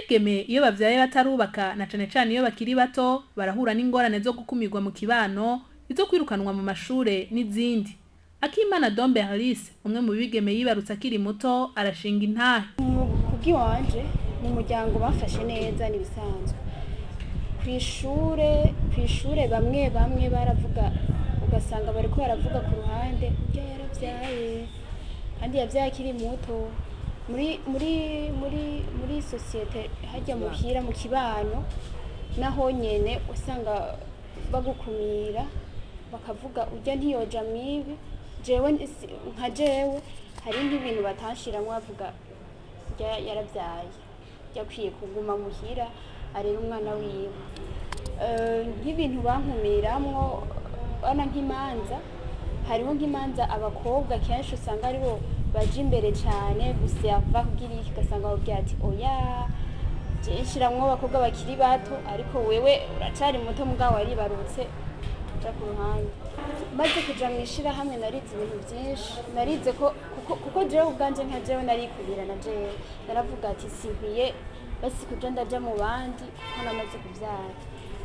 Abigeme iyo bavyaye batarubaka, na cane cane iyo bakiri bato, barahura n'ingorane zo gukumirwa mu kibano, izo kwirukanwa mu mashure n'izindi. Akimana Dombe Alice, umwe mu bigeme yibarutse akiri muto, arashinga intahe. Kubw'iwanje, mu muryango bafashe neza, n'ibisanzwe. Ku ishure bamwe bamwe baravuga, ugasanga bariko baravuga ku ruhande: "Urya yaravyaye kandi yavyaye akiri muto." Muri société hajya muhira, mu kibano naho nyene usanga bagukumira, bakavuga: "Urya ntiyoja mwibi." Jewe nka jewe hari nk'ibintu batanshiramwo, bavuga: "Urya yaravyaye, yakwiye kuguma muhira arera umwana wiwe." Nk'ibintu bankumiramwo bana, nk'imanza, hariho nk'imanza abakobwa kenshi usanga aribo baja imbere cane guseva kugira iki, ugasanga babwira ati: "Oya, jewe nshiramwo abakobwa bakiri bato, ariko wewe uracari muto, mugabo waribarutse, uja ku ruhande." Maze kuja mw'ishirahamwe narize ibintu vyinshi. Narize ko kuko jewe ubwanje, nka jewe narikubira, na jewe naravuga ati: "Sinkwiye basi kuja ndaja mu bandi kuko namaze kuvyara."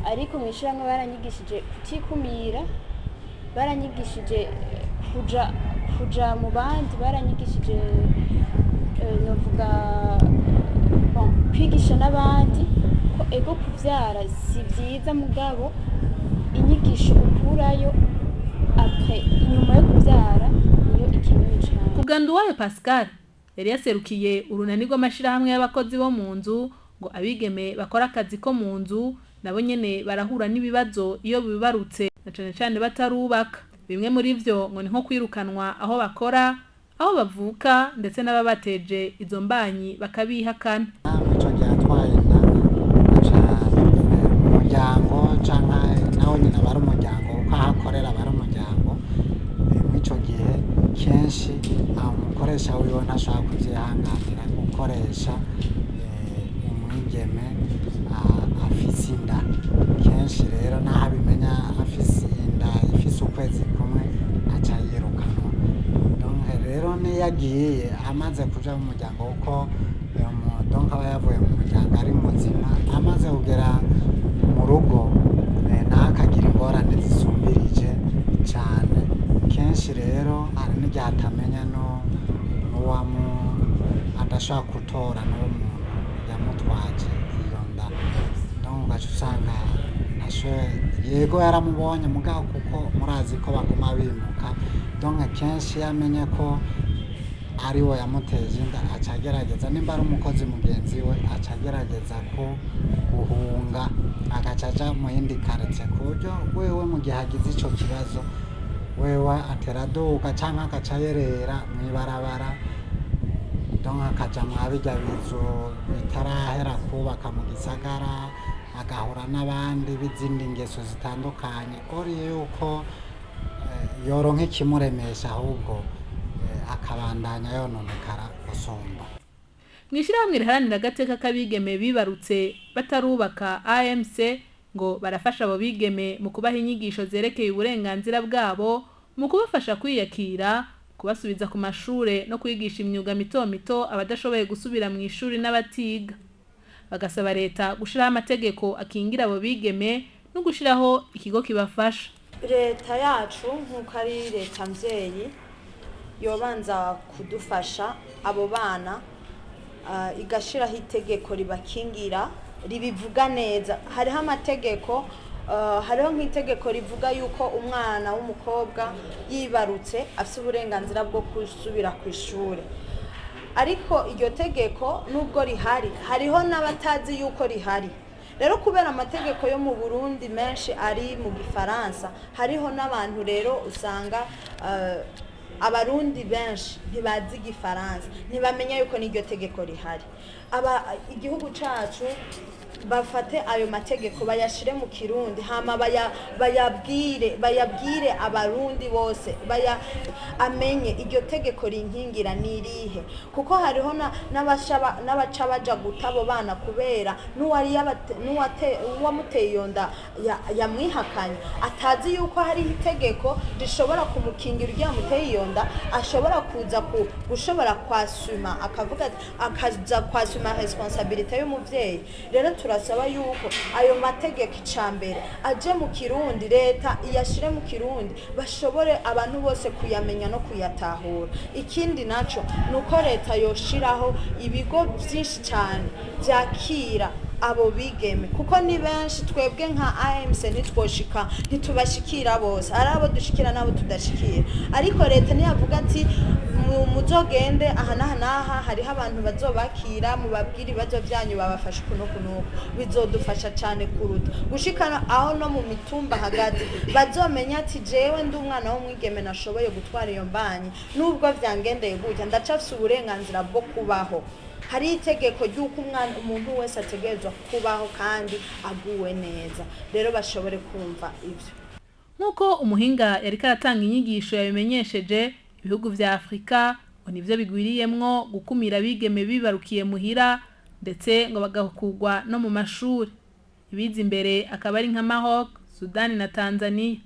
Ariko mw'ishirahamwe baranyigishije kutikumira, baranyigishije kuja mu bandi, baranyigishije novuga, bon, kwigisha n'abandi ko ego, kuvyara si vyiza, mugabo inyigisho ukurayo après, inyuma yo kuvyara, niyo ikenewe cane. Kubwa Pascal yari yaserukiye urunani rw'amashirahamwe y'abakozi bo mu nzu, ngo abigeme bakora akazi ko mu nzu nabo nyene barahura n'ibibazo iyo bibarutse, na cane cane batarubaka. Bimwe muri vyo ngo ni nko kwirukanwa aho bakora, aho bavuka, ndetse n'ababateje izo mbanyi bakabihakana. Ico gihe atwaye inda, aca mu muryango canke nawe nyine aba ari umuryango, kuko aho akorera aba ari umuryango. Mw'ico gihe kenshi umukoresha wiwe ntashobora kuvyihanganira gukoresha umwigeme afise inda. Kenshi rero naho abimenya afise inda ifise ukwezi kumwe, aca yirukanwa. Donc rero niyo agiye amaze kuja mu muryango, kuko donc aba yavuye mu muryango ari muzima, amaze kugera mu rugo naho akagira ingorane zisumbirije cane. Kenshi rero hari n'igihe atamenya no n'uwamu, adashobora gutora n'uwo muntu yamutwaje iyo nda. Donc ugaca usanga ntashoboye, yego yaramubonye, mugabo kuko murazi ko baguma bimuka, donc kenshi iyo amenye ko ari we yamuteje inda, aca agerageza, nimba ari umukozi mugenzi we, aca agerageza ko guhunga, agaca aja mu yindi quartier, ku buryo wewe mu gihe agize ico kibazo, wewe atera aduga canke agaca yerera mw'ibarabara, donc akaja mwa birya bizu bitarahera kubaka mu gisagara, agahura n'abandi b'izindi ngeso zitandukanye, ori yuko yoronka ikimuremesha, ahubwo akabandanya yononekara gusumba. Mw'ishirahamwe riharanira agateka k'abigeme bibarutse batarubaka, AMC, ngo barafasha abo bigeme mu kubaha inyigisho zerekeye uburenganzira bwabo, mu kubafasha kwiyakira, kubasubiza ku mashure no kwigisha imyuga mito mito abadashoboye gusubira mu ishuri n'abatiga. Bagasaba leta gushiraho amategeko akingira abo bigeme no gushiraho ikigo kibafasha. Leta yacu, nk'uko ari leta mvyeyi, yobanza kudufasha abo bana, igashiraho itegeko ribakingira, ribivuga neza. Hariho amategeko, hariho nk'itegeko rivuga yuko umwana w'umukobwa yibarutse afise uburenganzira bwo gusubira ku ishure. Ariko iryo tegeko nubwo rihari, hariho n'abatazi yuko rihari. Rero kubera amategeko yo mu Burundi menshi ari mu Gifaransa, hariho n'abantu rero usanga Abarundi benshi ntibazi Igifaransa, ntibamenya yuko n'iryo tegeko rihari. Aba igihugu cacu Bafate ayo mategeko bayashire mu Kirundi, hama bayabwire Abarundi bose, baya amenye iryo tegeko rinkingira nirihe, kuko hariho n'abaca baja guta abo bana kubera n'uwari uwamuteye iyo nda yamwihakanye, atazi yuko hariho itegeko rishobora kumukingira. Urya yamuteye iyo nda ashobora kuza gushobora kwasuma, akavuga ati, akaza kwasuma responsabilité y'umuvyeyi. Rero turasaba yuko ayo mategeko, icambere, aje mu Kirundi, leta iyashire mu Kirundi, bashobore abantu bose kuyamenya no kuyatahura. Ikindi naco ni uko leta yoshiraho ibigo byinshi cyane byakira abo bigeme, kuko ni benshi. Twebwe nka AMC ntitwoshika, ntitubashikira bose, ari abo dushikira n'abo tudashikira. Ariko leta niyavuga ati: "Muzogende aha n'aha n'aha, hariho abantu bazobakira, mubabwire ibibazo byanyu, babafashe uku n'uku n'uku," bizodufasha cyane kuruta gushika aho no mu mitumba hagati bazomenya ati: "Jewe ndi umwana w'umwigeme, nashoboye gutwara iyo mbanyi, nubwo vyangendeye gutya, ndacafise uburenganzira bwo kubaho. Hari itegeko ry'uko umwana, umuntu wese ategerezwa kubaho kandi aguwe neza." Rero bashobore kumva ivyo. Nk'uko umuhinga yariko aratanga inyigisho yabimenyesheje, ibihugu vya Afurika ngo nivyo bigwiriyemwo gukumira abigeme bibarukiye muhira, ndetse ngo bagakugwa no mu mashuri. Ibiza imbere akaba ari nka Maroc, Sudani na Tanzania.